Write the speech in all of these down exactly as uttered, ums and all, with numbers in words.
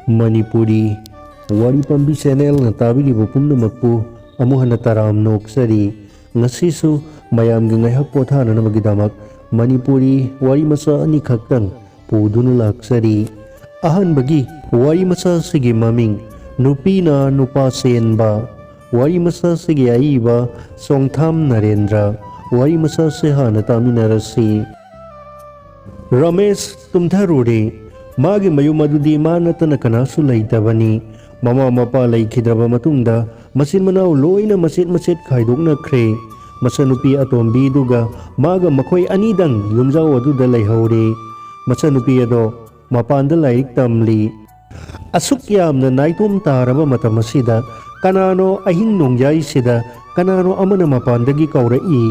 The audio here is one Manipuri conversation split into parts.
ꯃꯅꯤꯄꯨꯔꯤ ꯋꯥꯔꯤ ꯄꯥꯝꯕꯤ ꯆꯦꯅꯦꯜꯅ ꯇꯥꯕꯤꯔꯤꯕ ꯄꯨꯝꯅꯃꯛꯄꯨ ꯑꯃꯨꯛ ꯍꯟꯅ ꯇꯔꯥꯝꯅ ꯑꯣꯛꯆꯔꯤ꯫ ꯉꯁꯤꯁꯨ ꯃꯌꯥꯝꯒꯤ ꯉꯥꯏꯍꯥꯛ ꯄꯣꯊꯥꯅꯅꯕꯒꯤꯗꯃꯛ ꯃꯅꯤꯄꯨꯔꯤ ꯋꯥꯔꯤ ꯃꯆꯥ ꯑꯅꯤꯈꯛꯇꯪ ꯄꯨꯗꯨꯅ ꯂꯥꯛꯆꯔꯤ꯫ ꯑꯍꯥꯟꯕꯒꯤ ꯋꯥꯔꯤ ꯃꯆꯥꯁꯤꯒꯤ ꯃꯃꯤꯡ ꯅꯨꯄꯤꯅ ꯅꯨꯄꯥ ꯆꯦꯟꯕ꯫ ꯋꯥꯔꯤ ꯃꯆꯥꯁꯤꯒꯤ ꯑꯏꯕ ꯆꯣꯡꯊꯥꯝ ꯅꯔꯦꯟꯗ꯭ꯔ꯫ ꯋꯥꯔꯤ ꯃꯆꯥꯁꯤ ꯍꯥꯟꯅ ꯇꯥꯃꯤꯟꯅꯔꯁꯤ꯫ ꯔꯃꯦꯁ ꯇꯨꯝꯊꯔꯨꯔꯦ꯫ ꯃꯥꯒꯤ ꯃꯌꯨꯝ ꯑꯗꯨꯗꯤ ꯃꯥ ꯅꯠꯇꯅ ꯀꯅꯥꯁꯨ ꯂꯩꯇꯕꯅꯤ꯫ ꯃꯃꯥ ꯃꯄꯥ ꯂꯩꯈꯤꯗ꯭ꯔꯕ ꯃꯇꯨꯡꯗ ꯃꯆꯤꯟ ꯃꯅꯥꯎ ꯂꯣꯏꯅ ꯃꯆꯦꯠ ꯃꯆꯦꯠ ꯈꯥꯏꯗꯣꯛꯅꯈ꯭ꯔꯦ꯫ ꯃꯆꯟꯅꯨꯄꯤ ꯑꯇꯣꯝꯕꯤꯗꯨꯒ ꯃꯥꯒ ꯃꯈꯣꯏ ꯑꯅꯤꯗꯪ ꯌꯨꯝꯖꯥꯎ ꯑꯗꯨꯗ ꯂꯩꯍꯧꯔꯦ꯫ ꯃꯆꯟꯅꯨꯄꯤ ꯑꯗꯣ ꯃꯄꯥꯟꯗ ꯂꯥꯏꯔꯤꯛ ꯇꯝꯂꯤ꯫ ꯑꯁꯨꯛ ꯌꯥꯝꯅ ꯅꯥꯏꯇꯣꯝ ꯇꯥꯔꯕ ꯃꯇꯝ ꯑꯁꯤꯗ ꯀꯅꯥꯅꯣ ꯑꯍꯤꯡ ꯅꯣꯡꯌꯥꯏꯁꯤꯗ ꯀꯅꯥꯅꯣ ꯑꯃꯅ ꯃꯄꯥꯟꯗꯒꯤ ꯀꯧꯔꯛꯏ?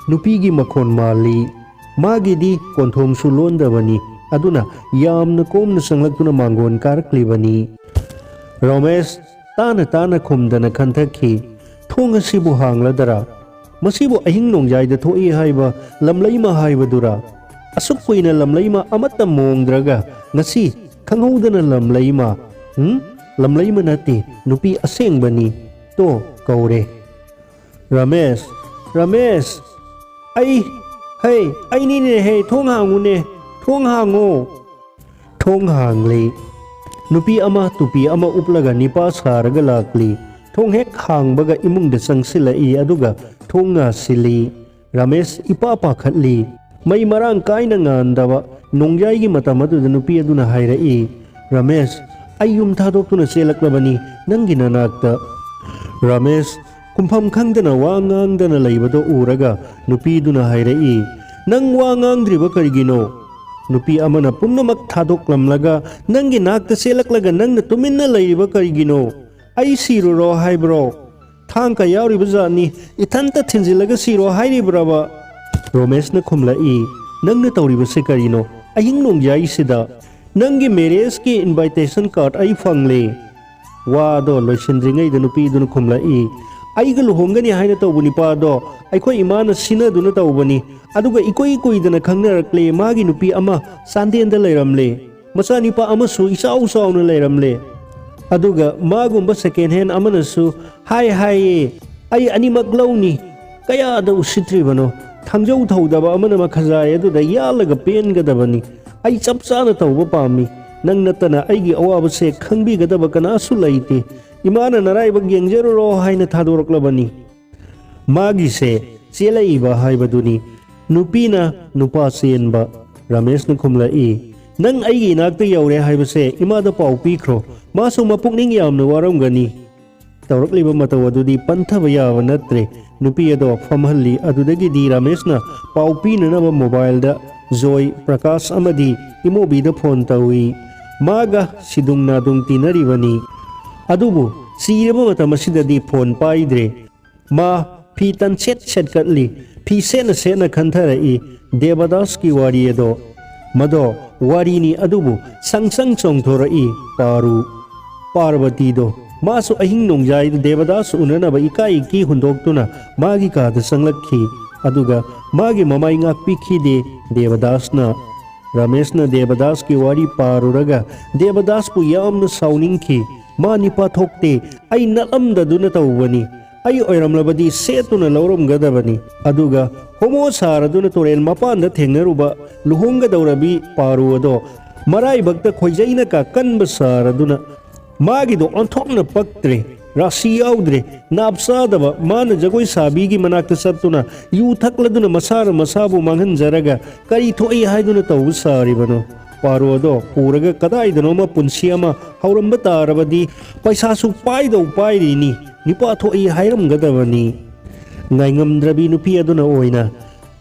ꯅꯨꯄꯤꯒꯤ ꯃꯈꯣꯟ ꯃꯥꯜꯂꯤ꯫ ꯃꯥꯒꯤꯗꯤ ꯀꯣꯟꯊꯣꯡꯁꯨ ꯂꯣꯟꯗꯕꯅꯤ, ꯑꯗꯨꯅ ꯌꯥꯝꯅ ꯀꯣꯝꯅ ꯆꯪꯂꯛꯇꯨꯅ ꯃꯥꯡꯒꯣꯟ ꯀꯥꯔꯛꯂꯤꯕꯅꯤ꯫ ꯔꯣꯃꯦꯁ ꯇꯥꯅ ꯇꯥꯅ ꯈꯨꯝꯗꯅ ꯈꯟꯊꯈꯤ꯫ ꯊꯣꯡ ꯑꯁꯤꯕꯨ ꯍꯥꯡꯂꯗꯔꯥ? ꯃꯁꯤꯕꯨ ꯑꯍꯤꯡ ꯅꯣꯡꯌꯥꯏꯗ ꯊꯣꯛꯏ ꯍꯥꯏꯕ ꯂꯝꯂꯩꯃ ꯍꯥꯏꯕꯗꯨꯔꯥ? ꯑꯁꯨꯛ ꯀꯨꯏꯅ ꯂꯝꯂꯩꯃ ꯑꯃꯠꯇ ꯃꯣꯡꯗ꯭ꯔꯒ ꯉꯁꯤ ꯈꯪꯍꯧꯗꯅ ꯂꯝꯂꯩꯃ, ꯎꯝ? ꯂꯝꯂꯩꯃ ꯅꯠꯇꯦ, ꯅꯨꯄꯤ ꯑꯁꯦꯡꯕꯅꯤ꯫ ꯇꯣ, ꯀꯧꯔꯦ꯫ ꯔꯃꯦꯁ, ꯔꯃꯦꯁ! ꯑꯩ, ꯍꯩ, ꯑꯩꯅꯤꯅꯦ ꯍꯦ, ꯊꯣꯡ ꯍꯥꯡꯉꯨꯅꯦ, ꯊꯣꯡ ꯍꯥꯡꯉꯣ꯫ ꯊꯣꯡ ꯍꯥꯡꯂꯤ꯫ ꯅꯨꯄꯤ ꯑꯃ ꯇꯨꯄꯤ ꯑꯃ ꯎꯞꯂꯒ ꯅꯤꯄꯥ ꯁꯥꯔꯒ ꯂꯥꯛꯂꯤ꯫ ꯊꯣꯡ ꯍꯦꯛ ꯍꯥꯡꯕꯒ ꯏꯃꯨꯡꯗ ꯆꯪꯁꯤꯜꯂꯛꯏ, ꯑꯗꯨꯒ ꯊꯣꯡ ꯉꯥꯁꯤꯜꯂꯤ꯫ ꯔꯃꯦꯁ ꯏꯄꯥ ꯄꯥꯈꯠꯂꯤ꯫ ꯃꯩ ꯃꯔꯥꯡ ꯀꯥꯏꯅ ꯉꯥꯟꯗꯕ ꯅꯣꯡꯌꯥꯏꯒꯤ ꯃꯇꯝ ꯑꯗꯨꯗ ꯅꯨꯄꯤ ꯑꯗꯨꯅ ꯍꯥꯏꯔꯛꯏ, "ꯔꯃꯦꯁ, ꯑꯩ ꯌꯨꯝ ꯊꯥꯗꯣꯛꯇꯨꯅ ꯆꯦꯜꯂꯛꯂꯕꯅꯤ ꯅꯪꯒꯤ ꯅꯅꯥꯛꯇ꯫" ꯔꯃꯦꯁ ꯈꯨꯝꯐꯝ ꯈꯪꯗꯅ ꯋꯥ ꯉꯥꯡꯗꯅ ꯂꯩꯕꯗꯨ ꯎꯔꯒ ꯅꯨꯄꯤꯗꯨꯅ ꯍꯥꯏꯔꯛꯏ, "ꯅꯪ ꯋꯥ ꯉꯥꯡꯗ꯭ꯔꯤꯕ ꯀꯔꯤꯒꯤꯅꯣ? ꯅꯨꯄꯤ ꯑꯃꯅ ꯄꯨꯝꯅꯃꯛ ꯊꯥꯗꯣꯛꯂꯝꯂꯒ ꯅꯪꯒꯤ ꯅꯥꯛꯇ ꯆꯦꯜꯂꯛꯂꯒ ꯅꯪꯅ ꯇꯨꯃꯤꯟꯅ ꯂꯩꯔꯤꯕ ꯀꯔꯤꯒꯤꯅꯣ? ꯑꯩ ꯁꯤꯔꯨꯔꯣ ꯍꯥꯏꯕ꯭ꯔꯣ? ꯊꯥꯡ ꯀꯌꯥ ꯌꯥꯎꯔꯤꯕ ꯖꯥꯠꯅꯤ, ꯏꯊꯟꯇ ꯊꯤꯟꯖꯤꯜꯂꯒ ꯁꯤꯔꯣ ꯍꯥꯏꯔꯤꯕ꯭ꯔꯕ?" ꯔꯣꯃꯦꯁꯅ ꯈꯨꯝꯂꯛꯏ, "ꯅꯪꯅ ꯇꯧꯔꯤꯕꯁꯤ ꯀꯔꯤꯅꯣ? ꯑꯍꯤꯡ ꯅꯣꯡꯌꯥꯏꯁꯤꯗ ꯅꯪꯒꯤ ꯃꯦꯔꯦꯖꯀꯤ ꯏꯟꯚꯥꯏꯇꯦꯁꯟ ꯀꯥꯔꯗ ꯑꯩ ꯐꯪꯂꯦ꯫ ꯋꯥꯗꯣ ꯂꯣꯏꯁꯤꯟꯗ꯭ꯔꯤꯉꯩꯗ ꯅꯨꯄꯤꯗꯨꯅ ꯈꯨꯝꯂꯛꯏ, "ꯑꯩꯒ ꯂꯨꯍꯣꯡꯒꯅꯤ ꯍꯥꯏꯅ ꯇꯧꯕ ꯅꯨꯄꯥꯗꯣ ꯑꯩꯈꯣꯏ ꯏꯃꯥꯅ ꯁꯤꯟꯅꯗꯨꯅ ꯇꯧꯕꯅꯤ, ꯑꯗꯨꯒ ꯏꯀꯨꯏ ꯀꯨꯏꯗꯅ ꯈꯪꯅꯔꯛꯂꯦ, ꯃꯥꯒꯤ ꯅꯨꯄꯤ ꯑꯃ ꯆꯥꯟꯗꯦꯜꯗ ꯂꯩꯔꯝꯂꯦ꯫ ꯃꯆꯥꯅꯤꯄꯥ ꯑꯃꯁꯨ ꯏꯆꯥꯎ ꯆꯥꯎꯅ ꯂꯩꯔꯝꯂꯦ꯫ ꯑꯗꯨꯒ ꯃꯥꯒꯨꯝꯕ second hand ꯑꯃꯅꯁꯨ ꯍꯥꯏ ꯍꯥꯏꯌꯦ, "ꯑꯩ ꯑꯅꯤꯃꯛ ꯂꯧꯅꯤ, ꯀꯌꯥꯗ ꯎꯁꯤꯠꯇ꯭ꯔꯤꯕꯅꯣ? ꯊꯥꯡꯖꯧ ꯊꯧꯗꯕ ꯑꯃꯅ ꯃꯈꯖꯥꯏ ꯑꯗꯨꯗ ꯌꯥꯜꯂꯒ ꯄꯦꯟꯒꯗꯕꯅꯤ꯫ ꯑꯩ ꯆꯞ ꯆꯥꯅ ꯇꯧꯕ ꯄꯥꯝꯃꯤ꯫ ꯅꯪ ꯅꯠꯇꯅ ꯑꯩꯒꯤ ꯑꯋꯥꯕꯁꯦ ꯈꯪꯕꯤꯒꯗꯕ ꯀꯅꯥꯁꯨ ꯂꯩꯇꯦ꯫ ꯏꯃꯥꯅ ꯅꯔꯥꯏꯕꯛ ꯌꯦꯡꯖꯔꯨꯔꯣ ꯍꯥꯏꯅ ꯊꯥꯗꯣꯔꯛꯂꯕꯅꯤ"꯫ ꯃꯥꯒꯤꯁꯦ ꯆꯦꯜꯂꯛꯏꯕ ꯍꯥꯏꯕꯗꯨꯅꯤ꯫ ꯅꯨꯄꯤꯅ ꯅꯨꯄꯥ ꯆꯦꯟꯕ꯫ ꯔꯥꯃꯦꯁꯅ ꯈꯨꯝꯂꯛꯏ, "ꯅꯪ ꯑꯩꯒꯤ ꯏꯅꯥꯛꯇ ꯌꯧꯔꯦ ꯍꯥꯏꯕꯁꯦ ꯏꯃꯥꯗ ꯄꯥꯎ ꯄꯤꯈ꯭ꯔꯣ꯫ ꯃꯥꯁꯨ ꯃꯄꯨꯛꯅꯤꯡ ꯌꯥꯝꯅ ꯋꯥꯔꯝꯒꯅꯤ"꯫ ꯇꯧꯔꯛꯂꯤꯕ ꯃꯇꯧ ꯑꯗꯨꯗꯤ ꯄꯟꯊꯕ ꯌꯥꯕ ꯅꯠꯇ꯭ꯔꯦ꯫ ꯅꯨꯄꯤ ꯑꯗꯣ ꯐꯝꯍꯜꯂꯤ꯫ ꯑꯗꯨꯗꯒꯤꯗꯤ ꯔꯥꯃꯦꯁꯅ ꯄꯥꯎ ꯄꯤꯅꯅꯕ mobileꯗ ꯖꯣꯏ, ꯄ꯭ꯔꯀꯥꯁ ꯑꯃꯗꯤ ꯏꯃꯣꯕꯤꯗ phone ꯇꯧꯏ꯫ ꯃꯥꯒ ꯁꯤꯗꯨꯡ ꯅꯥꯗꯨꯡ ꯇꯤꯟꯅꯔꯤꯕꯅꯤ꯫ ꯑꯗꯨꯕꯨ ꯆꯤꯔꯕ ꯃꯇꯝ ꯑꯁꯤꯗꯗꯤ phone ꯄꯥꯏꯗ꯭ꯔꯦ꯫ ꯃꯥ ꯐꯤ ꯇꯟꯁꯦꯠ ꯁꯦꯠꯀꯠꯂꯤ꯫ ꯐꯤ ꯁꯦꯠꯅ ꯁꯦꯠꯅ ꯈꯟꯊꯔꯛꯏ ꯗꯦꯕꯗꯥꯁꯀꯤ ꯋꯥꯔꯤ ꯑꯗꯣ꯫ ꯃꯗꯣ ꯋꯥꯔꯤꯅꯤ, ꯑꯗꯨꯕꯨ ꯁꯪ ꯁꯪ ꯆꯣꯡꯊꯣꯔꯛꯏ ꯄꯥꯔꯨ꯫ ꯄꯥꯔꯕꯇꯤꯗꯣ꯫ ꯃꯥꯁꯨ ꯑꯍꯤꯡ ꯅꯣꯡꯖꯥꯏꯗ ꯗꯦꯕꯗꯥꯁ ꯎꯅꯅꯕ ꯏꯀꯥꯏ ꯏꯀꯤ ꯍꯨꯟꯗꯣꯛꯇꯨꯅ ꯃꯥꯒꯤ ꯀꯥꯗ ꯆꯪꯂꯛꯈꯤ꯫ ꯑꯗꯨꯒ ꯃꯥꯒꯤ ꯃꯃꯥꯏ ꯉꯥꯛꯄꯤꯈꯤꯗꯦ ꯗꯦꯕꯗꯥꯁꯅ꯫ ꯔꯥꯃꯦꯁꯅ ꯗꯦꯕꯗꯥꯁꯀꯤ ꯋꯥꯔꯤ ꯄꯥꯔꯨꯔꯒ ꯗꯦꯕꯗꯥꯁꯄꯨ ꯌꯥꯝꯅ ꯁꯥꯎꯅꯤꯡꯈꯤ꯫ "ꯃꯥ ꯅꯤꯄꯥ ꯊꯣꯛꯇꯦ, ꯑꯩ ꯅꯠꯂꯝꯗꯗꯨꯅ ꯇꯧꯕꯅꯤ꯫ ꯑꯩ ꯑꯣꯏꯔꯝꯂꯕꯗꯤ ꯁꯦꯠꯇꯨꯅ ꯂꯧꯔꯝꯒꯗꯕꯅꯤ꯫ ꯑꯗꯨꯒ ꯍꯣꯃꯣ ꯁꯥꯔꯗꯨꯅ ꯇꯨꯔꯦꯜ ꯃꯄꯥꯟꯗ ꯊꯦꯡꯅꯔꯨꯕ ꯂꯨꯍꯣꯡꯒꯗꯧꯔꯕꯤ ꯄꯥꯔꯨ ꯑꯗꯣ ꯃꯔꯥꯏꯕꯛꯇ ꯈꯣꯏꯖꯩꯅ ꯀꯥꯀꯟꯕ ꯁꯥꯔꯗꯨꯅ ꯃꯥꯒꯤꯗꯣ ꯑꯣꯟꯊꯣꯛꯅ ꯄꯛꯇ꯭ꯔꯦ, ꯔꯥꯁꯤ ꯌꯥꯎꯗ꯭ꯔꯦ, ꯅꯥꯞ ꯆꯥꯗꯕ꯫ ꯃꯥꯅ ꯖꯒꯣꯏ ꯁꯥꯕꯤꯒꯤ ꯃꯅꯥꯛꯇ ꯆꯠꯇꯨꯅ ꯌꯨ ꯊꯛꯂꯗꯨꯅ ꯃꯁꯥꯅ ꯃꯁꯥꯕꯨ ꯃꯥꯡꯍꯟꯖꯔꯒ ꯀꯔꯤ ꯊꯣꯛꯏ ꯍꯥꯏꯗꯨꯅ ꯇꯧꯕ ꯁꯥꯔꯤꯕꯅꯣ? ꯄꯥꯔꯣꯗꯣ ꯄꯨꯔꯒ ꯀꯗꯥꯏꯗꯅꯣꯃ ꯄꯨꯟꯁꯤ ꯑꯃ ꯍꯧꯔꯝꯕ ꯇꯥꯔꯕꯗꯤ ꯄꯩꯁꯥꯁꯨ ꯄꯥꯏꯗꯧ ꯄꯥꯏꯔꯤꯅꯤ, ꯅꯤꯄꯥ ꯊꯣꯛꯏ ꯍꯥꯏꯔꯝꯒꯗꯕꯅꯤ"꯫ ꯉꯥꯏꯉꯝꯗ꯭ꯔꯕꯤ ꯅꯨꯄꯤ ꯑꯗꯨꯅ ꯑꯣꯏꯅ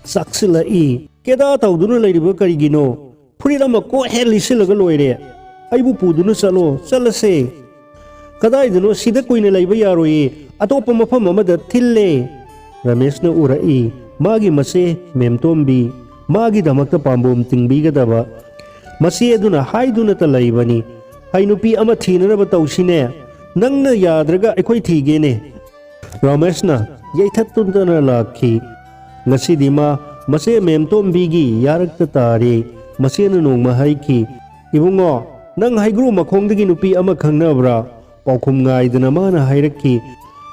ꯆꯥꯛꯁꯤꯜꯂꯛꯏ꯫ "ꯀꯦꯗꯥ ꯇꯧꯗꯨꯅ ꯂꯩꯔꯤꯕ ꯀꯔꯤꯒꯤꯅꯣ? ꯐꯨꯔꯤꯠ ꯑꯃ ꯀꯣꯛ ꯍꯦꯛ ꯂꯤꯠꯁꯤꯜꯂꯒ ꯂꯣꯏꯔꯦ꯫ ꯑꯩꯕꯨ ꯄꯨꯗꯨꯅ ꯆꯠꯂꯣ, ꯆꯠꯂꯁꯦ"꯫ "ꯀꯗꯥꯏꯗꯅꯣ? ꯁꯤꯗ ꯀꯨꯏꯅ ꯂꯩꯕ ꯌꯥꯔꯣꯏꯌꯦ, ꯑꯇꯣꯞꯄ ꯃꯐꯝ ꯑꯃꯗ ꯊꯤꯜꯂꯦ"꯫ ꯔꯃꯦꯁꯅ ꯎꯔꯛꯏ꯫ ꯃꯥꯒꯤ ꯃꯆꯦ ꯃꯦꯝꯇꯣꯝꯕꯤ, ꯃꯥꯒꯤꯗꯃꯛꯇ ꯄꯥꯝꯕꯣꯝ ꯇꯤꯡꯕꯤꯒꯗꯕ꯫ ꯃꯆꯦ ꯑꯗꯨꯅ ꯍꯥꯏꯗꯨꯅꯇ ꯂꯩꯕꯅꯤ, "ꯍꯩ ꯅꯨꯄꯤ ꯑꯃ ꯊꯤꯅꯅꯕ ꯇꯧꯁꯤꯅꯦ, ꯅꯪꯅ ꯌꯥꯗ꯭ꯔꯒ ꯑꯩꯈꯣꯏ ꯊꯤꯒꯦꯅꯦ"꯫ ꯔꯃꯦꯁꯅ ꯌꯩꯊꯠꯇꯨꯅ ꯂꯥꯛꯈꯤ꯫ ꯉꯁꯤꯗꯤ ꯃꯥ ꯃꯆꯦ ꯃꯦꯝꯇꯣꯝꯕꯤꯒꯤ ꯌꯥꯔꯛꯇ ꯇꯥꯔꯦ꯫ ꯃꯆꯦꯅ ꯅꯣꯡꯃ ꯍꯥꯏꯈꯤ, "ꯏꯕꯨꯡꯉꯣ, ꯅꯪ ꯍꯩꯒ꯭ꯔꯨ ꯃꯈꯣꯡꯗꯒꯤ ꯅꯨꯄꯤ ꯑꯃ ꯈꯪꯅꯕ꯭ꯔꯥ?" ꯄꯥꯎꯈꯨꯝ ꯉꯥꯏꯗꯅ ꯃꯥꯅ ꯍꯥꯏꯔꯛꯈꯤ,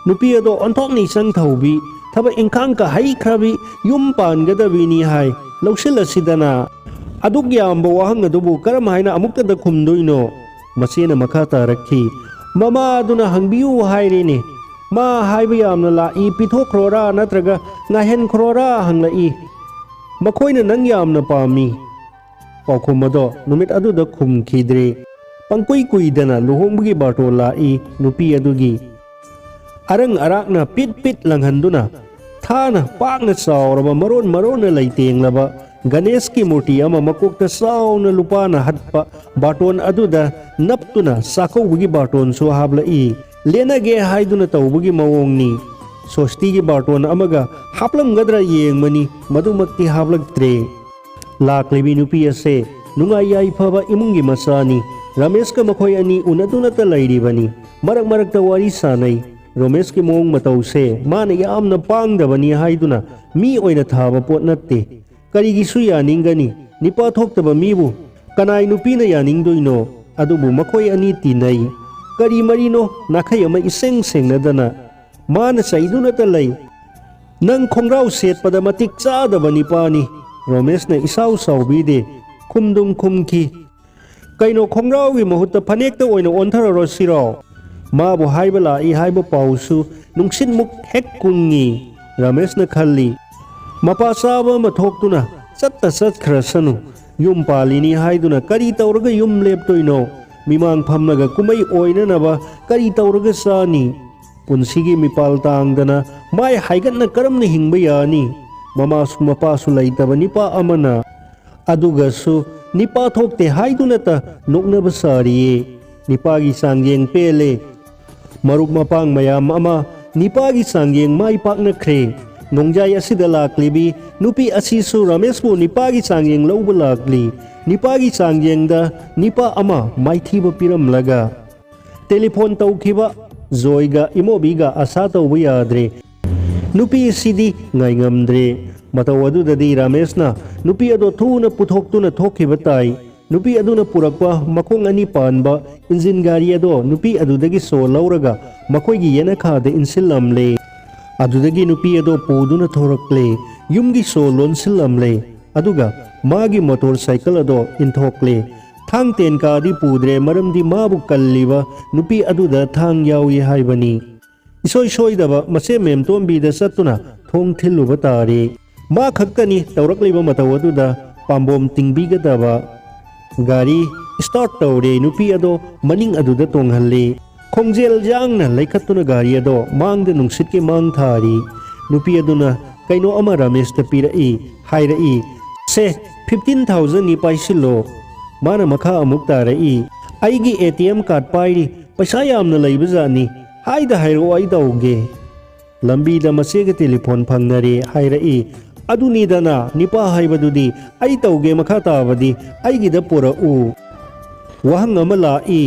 "ꯅꯨꯄꯤ ꯑꯗꯣ ꯑꯣꯟꯊꯣꯛꯅ ꯏꯆꯪ ꯊꯧꯕꯤ, ꯊꯕꯛ ꯏꯪꯈꯥꯡ ꯀ ꯍꯩꯈ꯭ꯔꯕꯤ, ꯌꯨꯝ ꯄꯥꯟꯒꯗꯕꯤꯅꯤ ꯍꯥꯏ, ꯂꯧꯁꯤꯜꯂꯁꯤꯗꯅ꯫ ꯑꯗꯨꯛ ꯌꯥꯝꯕ ꯋꯥꯍꯪ ꯑꯗꯨꯕꯨ ꯀꯔꯝ ꯍꯥꯏꯅ ꯑꯃꯨꯛꯇꯗ ꯈꯨꯝꯗꯣꯏꯅꯣ?" ꯃꯆꯦꯅ ꯃꯈꯥ ꯇꯥꯔꯛꯈꯤ, "ꯃꯃꯥ ꯑꯗꯨꯅ ꯍꯪꯕꯤꯌꯨ ꯍꯥꯏꯔꯦꯅꯦ꯫ ꯃꯥ ꯍꯥꯏꯕ ꯌꯥꯝꯅ ꯂꯥꯛꯏ, ꯄꯤꯊꯣꯛꯈ꯭ꯔꯣꯔꯥ ꯅꯠꯇ꯭ꯔꯒ ꯉꯥꯏꯍꯟꯈ꯭ꯔꯣꯔꯥ ꯍꯪꯂꯛꯏ꯫ ꯃꯈꯣꯏꯅ ꯅꯪ ꯌꯥꯝꯅ ꯄꯥꯝꯃꯤ꯫" ꯄꯥꯎꯈꯨꯝ ꯑꯗꯣ ꯅꯨꯃꯤꯠ ꯑꯗꯨꯗ ꯈꯨꯝꯈꯤꯗ꯭ꯔꯦ꯫ ꯄꯪꯀꯨꯏ ꯀꯨꯏꯗꯅ ꯂꯨꯍꯣꯡꯕꯒꯤ ꯕꯥꯔꯇꯣꯟ ꯂꯥꯛꯏ ꯅꯨꯄꯤ ꯑꯗꯨꯒꯤ꯫ ꯑꯔꯪ ꯑꯔꯥꯛꯅ ꯄꯤꯠ ꯄꯤꯠ ꯂꯪꯍꯟꯗꯨꯅ ꯊꯥꯅ ꯄꯥꯛꯅ ꯆꯥꯎꯔꯕ ꯃꯔꯣꯟ ꯃꯔꯣꯟꯅ ꯂꯩꯇꯦꯡꯂꯕ ꯒꯅꯦꯁꯀꯤ ꯃꯨꯔꯇꯤ ꯑꯃ ꯃꯀꯣꯛꯇ ꯆꯥꯎꯅ ꯂꯨꯄꯥꯅ ꯍꯠꯄ ꯕꯥꯔꯇꯣꯟ ꯑꯗꯨꯗ ꯅꯞꯇꯨꯅ ꯆꯥꯛꯀꯧꯕꯒꯤ ꯕꯥꯔꯇꯣꯟꯁꯨ ꯍꯥꯞꯂꯛꯏ꯫ ꯂꯦꯟꯅꯒꯦ ꯍꯥꯏꯗꯨꯅ ꯇꯧꯕꯒꯤ ꯃꯑꯣꯡꯅꯤ꯫ ꯁꯣꯁꯇꯤꯒꯤ ꯕꯥꯔꯇꯣꯟ ꯑꯃꯒ ꯍꯥꯞꯂꯝꯒꯗ꯭ꯔꯥ ꯌꯦꯡꯕꯅꯤ, ꯃꯗꯨꯃꯛꯇꯤ ꯍꯥꯞꯂꯛꯇ꯭ꯔꯦ꯫ ꯂꯥꯛꯂꯤꯕꯤ ꯅꯨꯄꯤ ꯑꯁꯦ ꯅꯨꯡꯉꯥꯏ ꯌꯥꯏꯐꯕ ꯏꯃꯨꯡꯒꯤ ꯃꯆꯥꯅꯤ꯫ ꯔꯃꯦꯁꯀ ꯃꯈꯣꯏ ꯑꯅꯤ ꯎꯅꯗꯨꯅꯇ ꯂꯩꯔꯤꯕꯅꯤ꯫ ꯃꯔꯛ ꯃꯔꯛꯇ ꯋꯥꯔꯤ ꯁꯥꯟꯅꯩ꯫ ꯔꯣꯃꯦꯁꯀꯤ ꯃꯑꯣꯡ ꯃꯇꯧꯁꯦ ꯃꯥꯅ ꯌꯥꯝꯅ ꯄꯥꯡꯗꯕꯅꯤ ꯍꯥꯏꯗꯨꯅ ꯃꯤ ꯑꯣꯏꯅ ꯊꯥꯕ ꯄꯣꯠ ꯅꯠꯇꯦ꯫ ꯀꯔꯤꯒꯤꯁꯨ ꯌꯥꯅꯤꯡꯒꯅꯤ? ꯅꯤꯄꯥ ꯊꯣꯛꯇꯕ ꯃꯤꯕꯨ ꯀꯅꯥꯏ ꯅꯨꯄꯤꯅ ꯌꯥꯅꯤꯡꯗꯣꯏꯅꯣ? ꯑꯗꯨꯕꯨ ꯃꯈꯣꯏ ꯑꯅꯤ ꯇꯤꯟꯅꯩ꯫ ꯀꯔꯤ ꯃꯔꯤꯅꯣ? ꯅꯥꯈꯩ ꯑꯃ ꯏꯁꯦꯡ ꯁꯦꯡꯅꯗꯅ꯫ ꯃꯥꯅ ꯆꯩꯗꯨꯅꯇ ꯂꯩ꯫ "ꯅꯪ ꯈꯣꯡꯒ꯭ꯔꯥꯎ ꯁꯦꯠꯄꯗ ꯃꯇꯤꯛ ꯆꯥꯗꯕ ꯅꯤꯄꯥꯅꯤ꯫" ꯔꯣꯃꯦꯁꯅ ꯏꯁꯥꯎ ꯁꯥꯎꯕꯤꯗꯦ꯫ ꯈꯨꯝꯗꯨꯝ ꯈꯨꯝꯈꯤ꯫ "ꯀꯩꯅꯣ, ꯈꯣꯡꯒ꯭ꯔꯥꯎꯒꯤ ꯃꯍꯨꯠꯇ ꯐꯅꯦꯛꯇ ꯑꯣꯏꯅ ꯑꯣꯟꯊꯔꯔꯣ ꯁꯤꯔꯣ?" ꯃꯥꯕꯨ ꯍꯥꯏꯕ ꯂꯥꯛꯏ ꯍꯥꯏꯕ ꯄꯥꯎꯁꯨ ꯅꯨꯡꯁꯤꯠꯃꯨꯛ ꯍꯦꯛ ꯀꯨꯡꯉꯤ꯫ ꯔꯃꯦꯁꯅ ꯈꯜꯂꯤ, "ꯃꯄꯥ ꯆꯥꯕ ꯑꯃ ꯊꯣꯛꯇꯨꯅ ꯆꯠꯇ ꯆꯠꯈ꯭ꯔꯁꯅꯨ꯫ ꯌꯨꯝ ꯄꯥꯜꯂꯤꯅꯤ ꯍꯥꯏꯗꯨꯅ ꯀꯔꯤ ꯇꯧꯔꯒ ꯌꯨꯝ ꯂꯦꯞꯇꯣꯏꯅꯣ? ꯃꯤꯃꯥꯡ ꯐꯝꯂꯒ ꯀꯨꯝꯍꯩ ꯑꯣꯏꯅꯅꯕ ꯀꯔꯤ ꯇꯧꯔꯒ ꯆꯥꯅꯤ? ꯄꯨꯟꯁꯤꯒꯤ ꯃꯤꯄꯥꯜ ꯇꯥꯡꯗꯅ ꯃꯥꯏ ꯍꯥꯏꯒꯠꯅ ꯀꯔꯝꯅ ꯍꯤꯡꯕ ꯌꯥꯅꯤ?" ꯃꯃꯥꯁꯨ ꯃꯄꯥꯁꯨ ꯂꯩꯇꯕ ꯅꯤꯄꯥ ꯑꯃꯅ ꯑꯗꯨꯒꯁꯨ ꯅꯤꯄꯥ ꯊꯣꯛꯇꯦ ꯍꯥꯏꯗꯨꯅꯇ ꯅꯣꯛꯅꯕ ꯁꯥꯔꯤꯌꯦ꯫ ꯅꯤꯄꯥꯒꯤ ꯆꯥꯡꯌꯦꯡ ꯄꯦꯜꯂꯦ꯫ ꯃꯔꯨꯞ ꯃꯄꯥꯡ ꯃꯌꯥꯝ ꯑꯃ ꯅꯤꯄꯥꯒꯤ ꯆꯥꯡꯌꯦꯡ ꯃꯥꯏ ꯄꯥꯛꯅꯈ꯭ꯔꯦ꯫ ꯅꯣꯡꯖꯥꯏ ꯑꯁꯤꯗ ꯂꯥꯛꯂꯤꯕꯤ ꯅꯨꯄꯤ ꯑꯁꯤꯁꯨ ꯔꯃꯦꯁꯄꯨ ꯅꯤꯄꯥꯒꯤ ꯆꯥꯡꯌꯦꯡ ꯂꯧꯕ ꯂꯥꯛꯂꯤ꯫ ꯅꯤꯄꯥꯒꯤ ꯆꯥꯡꯌꯦꯡꯗ ꯅꯤꯄꯥ ꯑꯃ ꯃꯥꯏꯊꯤꯕ ꯄꯤꯔꯝꯂꯒ꯫ ꯇꯦꯂꯤꯐꯣꯟ ꯇꯧꯈꯤꯕ ꯖꯣꯏꯒ ꯏꯃꯣꯕꯤꯒ ꯑꯁꯥ ꯇꯧꯕ ꯌꯥꯗ꯭ꯔꯦ꯫ ꯅꯨꯄꯤ ꯑꯁꯤꯗꯤ ꯉꯥꯏꯉꯝꯗ꯭ꯔꯦ꯫ ꯃꯇꯧ ꯑꯗꯨꯗꯗꯤ ꯔꯃꯦꯁꯅ ꯅꯨꯄꯤ ꯑꯗꯣ ꯊꯨꯅ ꯄꯨꯊꯣꯛꯇꯨꯅ ꯊꯣꯛꯈꯤꯕ ꯇꯥꯏ꯫ ꯅꯨꯄꯤ ꯑꯗꯨꯅ ꯄꯨꯔꯛꯄ ꯃꯈꯣꯡ ꯑꯅꯤ ꯄꯥꯟꯕ ꯏꯟꯖꯤꯟ ꯒꯥꯔꯤ ꯑꯗꯣ ꯅꯨꯄꯤ ꯑꯗꯨꯗꯒꯤ ꯁꯣ ꯂꯧꯔꯒ ꯃꯈꯣꯏꯒꯤ ꯌꯦꯅꯈꯥꯗ ꯏꯟꯁꯤꯜꯂꯝꯂꯦ꯫ ꯑꯗꯨꯗꯒꯤ ꯅꯨꯄꯤ ꯑꯗꯣ ꯄꯨꯗꯨꯅ ꯊꯣꯔꯛꯂꯦ꯫ ꯌꯨꯝꯒꯤ ꯁꯣ ꯂꯣꯟꯁꯤꯜꯂꯝꯂꯦ꯫ ꯑꯗꯨꯒ ꯃꯥꯒꯤ ꯃꯣꯇꯣꯔ ꯁꯥꯏꯀꯜ ꯑꯗꯣ ꯏꯟꯊꯣꯛꯂꯦ꯫ ꯊꯥꯡ ꯇꯦꯟꯀꯥꯗꯤ ꯄꯨꯗ꯭ꯔꯦ, ꯃꯔꯝꯗꯤ ꯃꯥꯕꯨ ꯀꯜꯂꯤꯕ ꯅꯨꯄꯤ ꯑꯗꯨꯗ ꯊꯥꯡ ꯌꯥꯎꯏ ꯍꯥꯏꯕꯅꯤ꯫ ꯏꯁꯣꯏ ꯁꯣꯏꯗꯕ ꯃꯆꯦ ꯃꯦꯝꯇꯣꯝꯕꯤꯗ ꯆꯠꯇꯨꯅ ꯊꯣꯡ ꯊꯤꯜꯂꯨꯕ ꯇꯥꯔꯦ꯫ ꯃꯥ ꯈꯛꯇꯅꯤ ꯇꯧꯔꯛꯂꯤꯕ ꯃꯇꯧ ꯑꯗꯨꯗ ꯄꯥꯝꯕꯣꯝ ꯇꯤꯡꯕꯤꯒꯗꯕ꯫ ꯒꯥꯔꯤ ꯁ꯭ꯇꯥꯔꯠ ꯇꯧꯔꯦ꯫ ꯅꯨꯄꯤ ꯑꯗꯣ ꯃꯅꯤꯡ ꯑꯗꯨꯗ ꯇꯣꯡꯍꯜꯂꯤ꯫ ꯈꯣꯡꯖꯦꯜ ꯌꯥꯡꯅ ꯂꯩꯈꯠꯇꯨꯅ ꯒꯥꯔꯤ ꯑꯗꯣ ꯃꯥꯡꯗ ꯅꯨꯡꯁꯤꯠꯀꯤ ꯃꯥꯡ ꯊꯥꯔꯤ꯫ ꯅꯨꯄꯤ ꯑꯗꯨꯅ ꯀꯩꯅꯣ ꯑꯃ ꯔꯥꯃꯦꯁꯇ ꯄꯤꯔꯛꯏ꯫ ꯍꯥꯏꯔꯛꯏ, "ꯁꯦ, ꯐꯤꯐꯇꯤꯟ ꯊꯥꯎꯖꯟꯅꯤ, ꯄꯥꯏꯁꯤꯜꯂꯣ꯫" ꯃꯥꯅ ꯃꯈꯥ ꯑꯃꯨꯛ ꯇꯥꯔꯛꯏ, "ꯑꯩꯒꯤ ꯑꯦ ꯇꯤ ꯑꯦꯝ ꯀꯥꯔꯗ ꯄꯥꯏꯔꯤ, ꯄꯩꯁꯥ ꯌꯥꯝꯅ ꯂꯩꯕꯖꯥꯠꯅꯤ꯫ ꯍꯥꯏꯗ ꯍꯥꯏꯔꯛꯑꯣ, ꯑꯩ ꯇꯧꯒꯦ꯫" ꯂꯝꯕꯤꯗ ꯃꯆꯦꯒ ꯇꯦꯂꯤꯐꯣꯟ ꯐꯪꯅꯔꯦ꯫ ꯍꯥꯏꯔꯛꯏ, "ꯑꯗꯨꯅꯤꯗꯅ, ꯅꯤꯄꯥ ꯍꯥꯏꯕꯗꯨꯗꯤ꯫ ꯑꯩ ꯇꯧꯒꯦ, ꯃꯈꯥ ꯇꯥꯕꯗꯤ ꯑꯩꯒꯤꯗ ꯄꯨꯔꯛꯎ꯫" ꯋꯥꯍꯪ ꯑꯃ ꯂꯥꯛꯏ,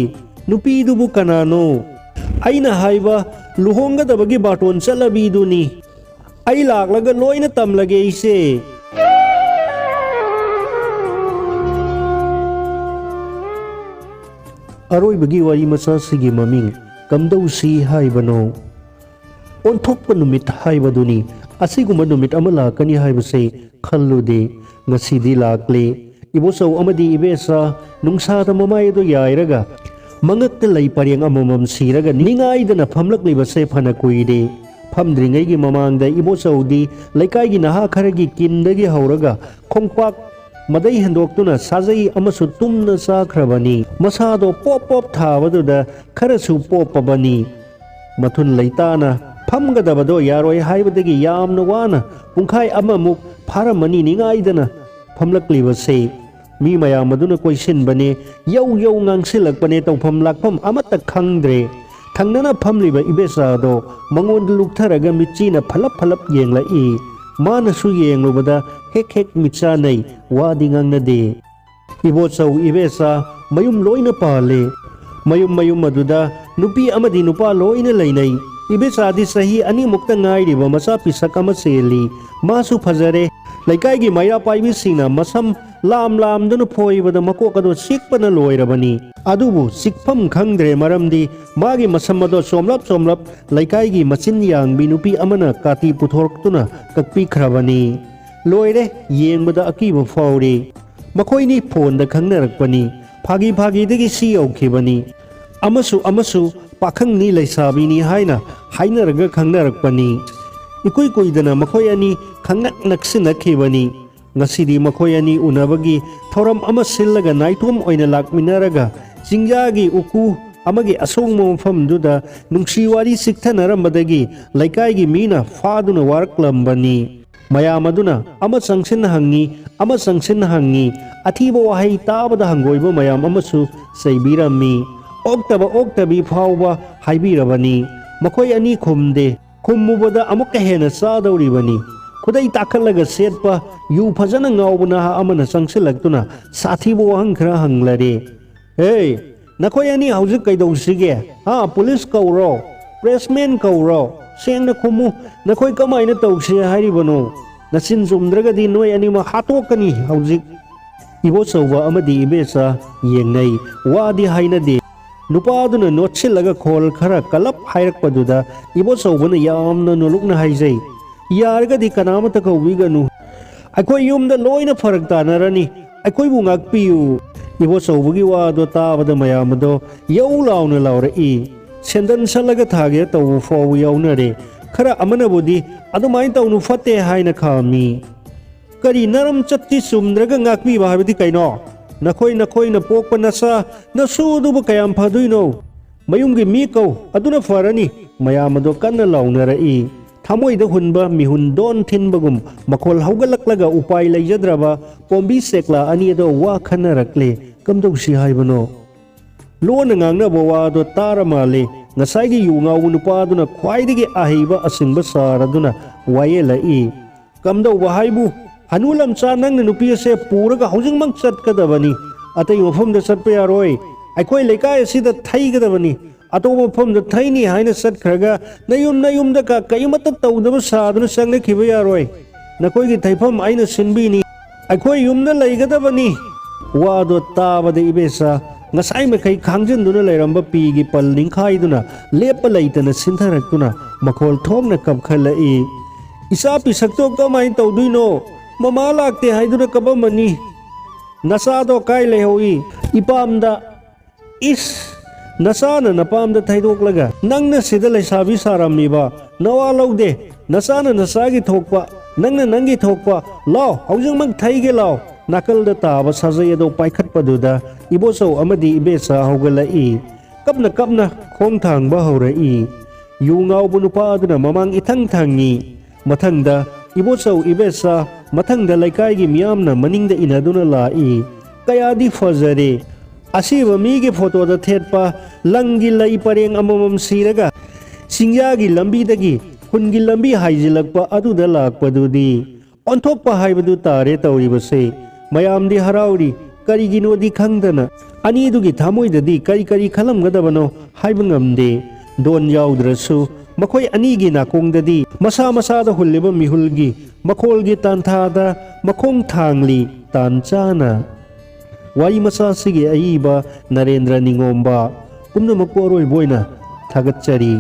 "ꯅꯨꯄꯤꯗꯨꯕꯨ ꯀꯅꯥꯅꯣ?" "ꯑꯩꯅ ꯍꯥꯏꯕ ꯂꯨꯍꯣꯡꯒꯗꯕꯒꯤ ꯕꯥꯇꯣꯟ ꯆꯠꯂꯕꯤꯗꯨꯅꯤ꯫ ꯑꯩ ꯂꯥꯛꯂꯒ ꯂꯣꯏꯅ ꯇꯝꯂꯒꯦ, ꯏꯆꯦ꯫" ꯑꯔꯣꯏꯕꯒꯤ ꯋꯥꯔꯤ ꯃꯆꯥꯁꯤꯒꯤ ꯃꯃꯤꯡ ꯀꯝꯗꯧꯁꯤ ꯍꯥꯏꯕꯅꯣ? ꯑꯣꯟꯊꯣꯛꯄ ꯅꯨꯃꯤꯠ ꯍꯥꯏꯕꯗꯨꯅꯤ꯫ ꯑꯁꯤꯒꯨꯝꯕ ꯅꯨꯃꯤꯠ ꯑꯃ ꯂꯥꯛꯀꯅꯤ ꯍꯥꯏꯕꯁꯦ ꯈꯜꯂꯨꯗꯦ꯫ ꯉꯁꯤꯗꯤ ꯂꯥꯛꯂꯦ꯫ ꯏꯕꯣꯆꯧ ꯑꯃꯗꯤ ꯏꯕꯦꯆꯥ ꯅꯨꯡꯁꯥꯗ ꯃꯃꯥꯏ ꯑꯗꯨ ꯌꯥꯏꯔꯒ, ꯃꯉꯛꯇ ꯂꯩ ꯄꯔꯦꯡ ꯑꯃꯃꯝ ꯁꯤꯔꯒ ꯅꯤꯡꯉꯥꯏꯗꯅ ꯐꯝꯂꯛꯂꯤꯕꯁꯦ ꯐꯅ ꯀꯨꯏꯔꯦ꯫ ꯐꯝꯗ꯭ꯔꯤꯉꯩꯒꯤ ꯃꯃꯥꯡꯗ ꯏꯕꯣꯆꯧꯗꯤ ꯂꯩꯀꯥꯏꯒꯤ ꯅꯍꯥ ꯈꯔꯒꯤ ꯀꯤꯟꯗꯒꯤ ꯍꯧꯔꯒ ꯈꯣꯡꯄꯥꯛ ꯃꯗꯩ ꯍꯦꯟꯗꯣꯛꯇꯨꯅ ꯁꯥꯖꯩ ꯑꯃꯁꯨ ꯇꯨꯝꯅ ꯆꯥꯈ꯭ꯔꯕꯅꯤ꯫ ꯃꯁꯥꯗꯣ ꯄꯣꯞ ꯄꯣꯞ ꯊꯥꯕꯗꯨꯗ ꯈꯔꯁꯨ ꯄꯣꯞꯄꯕꯅꯤ꯫ ꯃꯊꯨꯟ ꯂꯩꯇꯥꯅ ꯐꯝꯒꯗꯕꯗꯣ ꯌꯥꯔꯣꯏ ꯍꯥꯏꯕꯗꯒꯤ ꯌꯥꯝꯅ ꯋꯥꯅ ꯄꯨꯡꯈꯥꯏ ꯑꯃꯃꯨꯛ ꯐꯥꯔꯝꯃꯅꯤ ꯅꯤꯡꯉꯥꯏꯗꯅ ꯐꯝꯂꯛꯂꯤꯕꯁꯦ꯫ ꯃꯤ ꯃꯌꯥꯝ ꯑꯗꯨꯅ ꯀꯣꯏꯁꯤꯟꯕꯅꯦ, ꯌꯧ ꯌꯧ ꯉꯥꯡꯁꯤꯜꯂꯛꯄꯅꯦ, ꯇꯧꯐꯝ ꯂꯥꯛꯐꯝ ꯑꯃꯠꯇ ꯈꯪꯗ꯭ꯔꯦ꯫ ꯊꯪꯅꯅ ꯐꯝꯂꯤꯕ ꯏꯕꯦꯆꯥꯗꯣ ꯃꯉꯣꯟꯗ ꯂꯨꯛꯊꯔꯒ ꯃꯤꯠꯆꯤꯅ ꯐꯂꯞ ꯐꯂꯞ ꯌꯦꯡꯂꯛꯏ꯫ ꯃꯥꯅꯁꯨ ꯌꯦꯡꯂꯨꯕꯗ ꯍꯦꯛ ꯍꯦꯛ ꯃꯤꯠꯆꯥꯅꯩ, ꯋꯥꯗꯤ ꯉꯥꯡꯅꯗꯦ꯫ ꯏꯕꯣꯆꯧ ꯏꯕꯦꯆꯥ ꯃꯌꯨꯝ ꯂꯣꯏꯅ ꯄꯥꯜꯂꯦ꯫ ꯃꯌꯨꯝ ꯃꯌꯨꯝ ꯑꯗꯨꯗ ꯅꯨꯄꯤ ꯑꯃꯗꯤ ꯅꯨꯄꯥ ꯂꯣꯏꯅ ꯂꯩꯅꯩ꯫ ꯏꯕꯦꯆꯥꯗꯤ ꯆꯍꯤ ꯑꯅꯤꯃꯨꯛꯇ ꯉꯥꯏꯔꯤꯕ ꯃꯆꯥ ꯄꯤꯁꯛ ꯑꯃ ꯆꯦꯜꯂꯤ꯫ ꯃꯥꯁꯨ ꯐꯖꯔꯦ꯫ ꯂꯩꯀꯥꯏꯒꯤ ꯃꯩꯔꯥ ꯄꯥꯏꯕꯤꯁꯤꯡꯅ ꯃꯁꯝ ꯂꯥꯝ ꯂꯥꯝꯗꯨꯅ ꯐꯣꯏꯕꯗ ꯃꯀꯣꯛ ꯑꯗꯨ ꯆꯤꯛꯄꯅ ꯂꯣꯏꯔꯕꯅꯤ꯫ ꯑꯗꯨꯕꯨ ꯆꯤꯛꯐꯝ ꯈꯪꯗ꯭ꯔꯦ, ꯃꯔꯝꯗꯤ ꯃꯥꯒꯤ ꯃꯁꯝ ꯑꯗꯣ ꯆꯣꯝꯂꯞ ꯆꯣꯝꯂꯞ ꯂꯩꯀꯥꯏꯒꯤ ꯃꯆꯤꯟ ꯌꯥꯡꯕꯤ ꯅꯨꯄꯤ ꯑꯃꯅ ꯀꯥꯇꯤ ꯄꯨꯊꯣꯔꯛꯇꯨꯅ ꯀꯛꯄꯤꯈ꯭ꯔꯕꯅꯤ꯫ ꯂꯣꯏꯔꯦ, ꯌꯦꯡꯕꯗ ꯑꯀꯤꯕ ꯐꯥꯎꯔꯤ꯫ ꯃꯈꯣꯏꯅꯤ ꯐꯣꯟꯗ ꯈꯪꯅꯔꯛꯄꯅꯤ꯫ ꯐꯥꯒꯤ ꯐꯥꯒꯤꯗꯒꯤ ꯁꯤ ꯌꯧꯈꯤꯕꯅꯤ꯫ ꯑꯃꯁꯨ ꯑꯃꯁꯨ ꯄꯥꯈꯪꯅꯤ ꯂꯩꯁꯥꯕꯤꯅꯤ ꯍꯥꯏꯅ ꯍꯥꯏꯅꯔꯒ ꯈꯪꯅꯔꯛꯄꯅꯤ꯫ ꯏꯀꯨꯏ ꯀꯨꯏꯗꯅ ꯃꯈꯣꯏ ꯑꯅꯤ ꯈꯪꯅꯛ ꯅꯛꯁꯤꯟꯅꯈꯤꯕꯅꯤ꯫ ꯉꯁꯤꯗꯤ ꯃꯈꯣꯏ ꯑꯅꯤ ꯎꯅꯕꯒꯤ ꯊꯧꯔꯝ ꯑꯃ ꯁꯤꯜꯂꯒ ꯅꯥꯏꯇꯣꯝ ꯑꯣꯏꯅ ꯂꯥꯛꯃꯤꯟꯅꯔꯒ ꯆꯤꯡꯌꯥꯒꯤ ꯎꯀꯨ ꯑꯃꯒꯤ ꯑꯁꯣꯡꯕ ꯃꯐꯝꯗꯨꯗ ꯅꯨꯡꯁꯤ ꯋꯥꯔꯤ ꯆꯤꯛꯊꯅꯔꯝꯕꯗꯒꯤ ꯂꯩꯀꯥꯏꯒꯤ ꯃꯤꯅ ꯐꯥꯗꯨꯅ ꯋꯥꯔꯛꯂꯝꯕꯅꯤ꯫ ꯃꯌꯥꯝ ꯑꯗꯨꯅ ꯑꯃ ꯆꯪꯁꯤꯟꯅ ꯍꯪꯉꯤ, ꯑꯃ ꯆꯪꯁꯤꯟꯅ ꯍꯪꯉꯤ꯫ ꯑꯊꯤꯕ ꯋꯥꯍꯩ ꯇꯥꯕꯗ ꯍꯪꯒꯣꯏꯕ ꯃꯌꯥꯝ ꯑꯃꯁꯨ ꯆꯩꯕꯤꯔꯝꯃꯤ꯫ ꯑꯣꯛꯇꯕ ꯑꯣꯛꯇꯕꯤ ꯐꯥꯎꯕ ꯍꯥꯏꯕꯤꯔꯕꯅꯤ꯫ ꯃꯈꯣꯏ ꯑꯅꯤ ꯈꯨꯝꯗꯦ꯫ ꯈꯨꯝꯃꯨꯕꯗ ꯑꯃꯨꯛꯀ ꯍꯦꯟꯅ ꯆꯥꯗꯧꯔꯤꯕꯅꯤ꯫ ꯈꯨꯗꯩ ꯇꯥꯈꯠꯂꯒ ꯁꯦꯠꯄ, ꯌꯨ ꯐꯖꯅ ꯉꯥꯎꯕ ꯅꯍꯥ ꯑꯃꯅ ꯆꯪꯁꯤꯜꯂꯛꯇꯨꯅ ꯁꯥꯊꯤꯕ ꯋꯥꯍꯪ ꯈꯔ ꯍꯪꯂꯔꯦ꯫ "ꯍꯦ, ꯅꯈꯣꯏ ꯑꯅꯤ ꯍꯧꯖꯤꯛ ꯀꯩꯗꯧꯁꯤꯒꯦ? ꯍꯥ, ꯄꯨꯂꯤꯁ ꯀꯧꯔꯣ? ꯄ꯭ꯔꯦꯁꯃꯦꯟ ꯀꯧꯔꯣ? ꯁꯦꯡꯅ ꯈꯨꯝꯃꯨ, ꯅꯈꯣꯏ ꯀꯃꯥꯏꯅ ꯇꯧꯁꯦ ꯍꯥꯏꯔꯤꯕꯅꯣ? ꯅꯆꯤꯟ ꯆꯨꯝꯗ꯭ꯔꯒꯗꯤ ꯅꯣꯏ ꯑꯅꯤꯃꯛ ꯍꯥꯠꯇꯣꯛꯀꯅꯤ ꯍꯧꯖꯤꯛ!" ꯏꯕꯣꯆꯧꯕ ꯑꯃꯗꯤ ꯏꯕꯦꯆꯥ ꯌꯦꯡꯅꯩ꯫ ꯋꯥꯗꯤ ꯍꯥꯏꯅꯗꯦ꯫ ꯅꯨꯄꯥꯗꯨꯅ ꯅꯣꯠꯁꯤꯜꯂꯒ ꯈꯣꯜ ꯈꯔ ꯀꯜꯂꯞ ꯍꯥꯏꯔꯛꯄꯗꯨꯗ ꯏꯕꯣꯆꯧꯕꯅ ꯌꯥꯝꯅ ꯅꯣꯂꯨꯛꯅ ꯍꯥꯏꯖꯩ, "ꯌꯥꯔꯒꯗꯤ ꯀꯅꯥꯃꯠꯇ ꯀꯧꯕꯤꯒꯅꯨ꯫ ꯑꯩꯈꯣꯏ ꯌꯨꯝꯗ ꯂꯣꯏꯅ ꯐꯔꯛ ꯇꯥꯅꯔꯅꯤ꯫ ꯑꯩꯈꯣꯏꯕꯨ ꯉꯥꯛꯄꯤꯌꯨ!" ꯏꯕꯣꯆꯧꯕꯒꯤ ꯋꯥꯗꯣ ꯇꯥꯕꯗ ꯃꯌꯥꯝ ꯑꯗꯣ ꯌꯧ ꯂꯥꯎꯅ ꯂꯥꯎꯔꯛꯏ꯫ ꯁꯦꯟꯗꯟ ꯁꯠꯂꯒ ꯊꯥꯒꯦ ꯇꯧꯕ ꯐꯥꯎꯕ ꯌꯥꯎꯅꯔꯦ꯫ ꯈꯔ ꯑꯃꯅꯕꯨꯗꯤ "ꯑꯗꯨꯃꯥꯏꯅ ꯇꯧꯅꯨ, ꯐꯠꯇꯦ" ꯍꯥꯏꯅ ꯈꯥꯝꯃꯤ꯫ "ꯀꯔꯤ ꯅꯔꯝ ꯆꯠꯇꯤ ꯆꯨꯝꯗ꯭ꯔꯒ ꯉꯥꯛꯄꯤꯕ ꯍꯥꯏꯕꯗꯤ ꯀꯩꯅꯣ? ꯅꯈꯣꯏ ꯅꯈꯣꯏꯅ ꯄꯣꯛꯄ ꯅꯆꯥ ꯅꯁꯨ ꯑꯗꯨꯕꯨ ꯀꯌꯥꯝ ꯐꯗꯣꯏꯅꯣ? ꯃꯌꯨꯝꯒꯤ ꯃꯤ ꯀꯧ, ꯑꯗꯨꯅ ꯐꯔꯅꯤ!" ꯃꯌꯥꯝ ꯑꯗꯣ ꯀꯟꯅ ꯂꯥꯎꯅꯔꯛꯏ꯫ ꯊꯃꯣꯏꯗ ꯍꯨꯟꯕ ꯃꯤꯍꯨꯟ ꯗꯣꯟ ꯊꯤꯟꯕꯒꯨꯝ ꯃꯈꯣꯜ ꯍꯧꯒꯠꯂꯛꯂꯒ ꯎꯄꯥꯏ ꯂꯩꯖꯗ꯭ꯔꯕ ꯄꯣꯝꯕꯤ ꯆꯦꯛꯂꯥ ꯑꯅꯤ ꯑꯗꯣ ꯋꯥ ꯈꯟꯅꯔꯛꯂꯦ꯫ ꯀꯝꯗꯧꯁꯤ ꯍꯥꯏꯕꯅꯣ? ꯂꯣꯟꯅ ꯉꯥꯡꯅꯕ ꯋꯥꯗꯣ ꯇꯥꯔ ꯃꯥꯜꯂꯦ꯫ ꯉꯁꯥꯏꯒꯤ ꯌꯨ ꯉꯥꯎꯕ ꯅꯨꯄꯥꯗꯨꯅ ꯈ꯭ꯋꯥꯏꯗꯒꯤ ꯑꯍꯩꯕ ꯑꯁꯤꯡꯕ ꯁꯥꯔꯗꯨꯅ ꯋꯥꯌꯦꯜꯂꯛꯏ꯫ "ꯀꯝꯗꯧꯕ ꯍꯥꯏꯕꯨ? ꯍꯅꯨ ꯂꯝꯆꯥ, ꯅꯪꯅ ꯅꯨꯄꯤ ꯑꯁꯦ ꯄꯨꯔꯒ ꯍꯧꯖꯤꯛꯃꯛ ꯆꯠꯀꯗꯕꯅꯤ꯫ ꯑꯇꯩ ꯃꯐꯝꯗ ꯆꯠꯄ ꯌꯥꯔꯣꯏ꯫ ꯑꯩꯈꯣꯏ ꯂꯩꯀꯥꯏ ꯑꯁꯤꯗ ꯊꯩꯒꯗꯕꯅꯤ꯫ ꯑꯇꯣꯞꯄ ꯃꯐꯝꯗ ꯊꯩꯅꯤ ꯍꯥꯏꯅ ꯆꯠꯈ꯭ꯔꯒ ꯅꯌꯨꯝ ꯅꯌꯨꯝꯗ ꯀ-, ꯀꯔꯤꯃꯠꯇ ꯇꯧꯗꯕ ꯁꯥꯗꯨꯅ ꯆꯪꯂꯛꯈꯤꯕ ꯌꯥꯔꯣꯏ꯫ ꯅꯈꯣꯏꯒꯤ ꯊꯩꯐꯝ ꯑꯩꯅ ꯁꯤꯟꯕꯤꯅꯤ꯫ ꯑꯩꯈꯣꯏ ꯌꯨꯝꯗ ꯂꯩꯒꯗꯕꯅꯤ꯫ ꯋꯥꯗꯣ ꯇꯥꯕꯗ ꯏꯕꯦꯆꯥ ꯉꯁꯥꯏ ꯃꯈꯩ ꯈꯥꯡꯖꯤꯟꯗꯨꯅ ꯂꯩꯔꯝꯕ ꯄꯤꯒꯤ ꯄꯜ ꯅꯤꯡꯈꯥꯏꯗꯨꯅ ꯂꯦꯞꯄ ꯂꯩꯇꯅ ꯁꯤꯟꯊꯔꯛꯇꯨꯅ ꯃꯈꯣꯜ ꯊꯣꯛꯅ ꯀꯞꯈꯠꯂꯛꯏ꯫ "ꯏꯆꯥ ꯄꯤꯁꯛꯇꯣ ꯀꯃꯥꯏꯅ ꯇꯧꯗꯣꯏꯅꯣ? ꯃꯃꯥ ꯂꯥꯛꯇꯦ ꯍꯥꯏꯗꯨꯅ ꯀꯞꯄꯝꯃꯅꯤ꯫ ꯅꯆꯥꯗꯣ ꯀꯥꯏ ꯂꯩꯍꯧꯏ?" "ꯏꯄꯥꯝꯗ"꯫ "ꯏꯁ! ꯅꯆꯥꯅ ꯅꯄꯥꯝꯗ ꯊꯩꯗꯣꯛꯂꯒ ꯅꯪꯅ ꯁꯤꯗ ꯂꯩꯁꯥꯕꯤ ꯁꯥꯔꯝꯃꯤꯕ? ꯅꯋꯥ ꯂꯧꯗꯦ꯫ ꯅꯆꯥꯅ ꯅꯆꯥꯒꯤ ꯊꯣꯛꯄ, ꯅꯪꯅ ꯅꯪꯒꯤ ꯊꯣꯛꯄ꯫ ꯂꯥꯎ, ꯍꯧꯖꯤꯛꯃꯛ ꯊꯩꯒꯦ ꯂꯥꯎ!" ꯅꯥꯀꯜꯗ ꯇꯥꯕ ꯁꯥꯖꯩ ꯑꯗꯨ ꯄꯥꯏꯈꯠꯄꯗꯨꯗ ꯏꯕꯣꯆꯧ ꯑꯃꯗꯤ ꯏꯕꯦꯆꯥ ꯍꯧꯒꯠꯂꯛꯏ꯫ ꯀꯞꯅ ꯀꯞꯅ ꯈꯣꯡ ꯊꯥꯡꯕ ꯍꯧꯔꯛꯏ꯫ ꯌꯨ ꯉꯥꯎꯕ ꯅꯨꯄꯥ ꯑꯗꯨꯅ ꯃꯃꯥꯡ ꯏꯊꯪ ꯊꯪꯉꯤ꯫ ꯃꯊꯪꯗ ꯏꯕꯣꯆꯧ ꯏꯕꯦꯆꯥ, ꯃꯊꯪꯗ ꯂꯩꯀꯥꯏꯒꯤ ꯃꯤꯌꯥꯝꯅ ꯃꯅꯤꯡꯗ ꯏꯟꯅꯗꯨꯅ ꯂꯥꯛꯏ꯫ ꯀꯌꯥꯗꯤ ꯐꯖꯔꯦ! ꯑꯁꯤꯕ ꯃꯤꯒꯤ ꯐꯣꯇꯣꯗ ꯊꯦꯠꯄ ꯂꯪꯒꯤ ꯂꯩ ꯄꯔꯦꯡ ꯑꯃꯃꯝ ꯁꯤꯔꯒ ꯆꯤꯡꯌꯥꯒꯤ ꯂꯝꯕꯤꯗꯒꯤ ꯈꯨꯟꯒꯤ ꯂꯝꯕꯤ ꯍꯥꯏꯖꯤꯜꯂꯛꯄ ꯑꯗꯨꯗ ꯂꯥꯛꯄꯗꯨꯗꯤ꯫ ꯑꯣꯟꯊꯣꯛꯄ ꯍꯥꯏꯕꯗꯨ ꯇꯥꯔꯦ ꯇꯧꯔꯤꯕꯁꯦ꯫ ꯃꯌꯥꯝꯗꯤ ꯍꯔꯥꯎꯔꯤ, ꯀꯔꯤꯒꯤꯅꯣꯗꯤ ꯈꯪꯗꯅ꯫ ꯑꯅꯤꯗꯨꯒꯤ ꯊꯃꯣꯏꯗꯗꯤ ꯀꯔꯤ ꯀꯔꯤ ꯈꯜꯂꯝꯒꯗꯕꯅꯣ ꯍꯥꯏꯕ ꯉꯝꯗꯦ꯫ ꯗꯣꯟ ꯌꯥꯎꯗ꯭ꯔꯁꯨ ꯃꯈꯣꯏ ꯑꯅꯤꯒꯤ ꯅꯥꯀꯣꯡꯗꯗꯤ ꯃꯁꯥ ꯃꯁꯥꯗ ꯍꯨꯜꯂꯤꯕ ꯃꯤꯍꯨꯜꯒꯤ ꯃꯈꯣꯜꯒꯤ ꯇꯥꯟꯊꯥꯗ ꯃꯈꯣꯡ ꯊꯥꯡꯂꯤ ꯇꯥꯟ ꯆꯥꯅ꯫ ꯋꯥꯔꯤ ꯃꯆꯥꯁꯤꯒꯤ ꯑꯏꯕ ꯅꯔꯦꯟꯗ꯭ꯔ ꯅꯤꯉꯣꯝꯕ꯫ ꯄꯨꯝꯅꯃꯛꯄꯨ ꯑꯔꯣꯏꯕ ꯑꯣꯏꯅ ꯊꯥꯒꯠꯆꯔꯤ꯫